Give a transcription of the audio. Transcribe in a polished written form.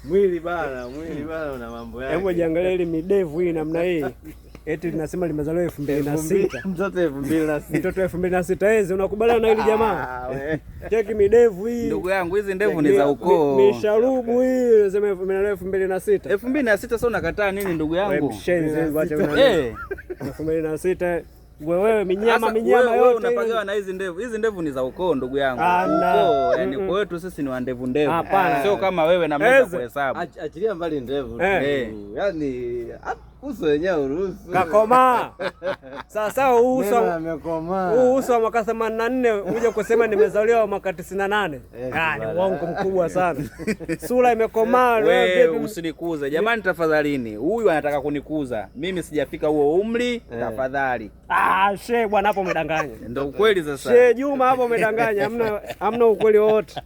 Mwili bana, mwili bana una mambo yake. Hebu jiangalie ile midevu hii namna hii. Eti linasema limezaliwa 2006. Mtoto 2006. Mtoto 2006 hizi unakubaliana na hili jamaa? Ah, we. Cheki midevu hii. Ndugu yangu, hizi ndevu ni za ukoo. Misharubu hii unasema 2006. 2006 sasa unakataa nini ndugu Wewe yangu? mshenzi wewe, acha una. Eh. 2006 wewe minyama Sasa minyama wewe yote. unapagawa na hizi ndevu. Hizi ndevu ni za ukoo ndugu yangu. Ana. Ukoo, yani Mm-mm. kwetu sisi ni wa ndevu ndevu. Hapana. Sio kama wewe na meza Eze. kuhesabu. Achilia mbali ndevu. Eh. Tu. Yaani uso wenyewe uruhusu. Kakomaa. Sasa huu Meno uso yamekomaa. huu uso wa mwaka 84 uje kusema nimezaliwa mwaka 98. Eh, Ah, ni bwana. uongo mkubwa sana. Sura imekomaa wewe Wewe vipi? usinikuze jamani, tafadhalini. Huyu anataka kunikuza mimi, sijafika huo umri Eh. tafadhali. Ah, she bwana hapo umedanganya. Ndio ukweli sasa. She Juma hapo umedanganya, hamna ukweli wowote.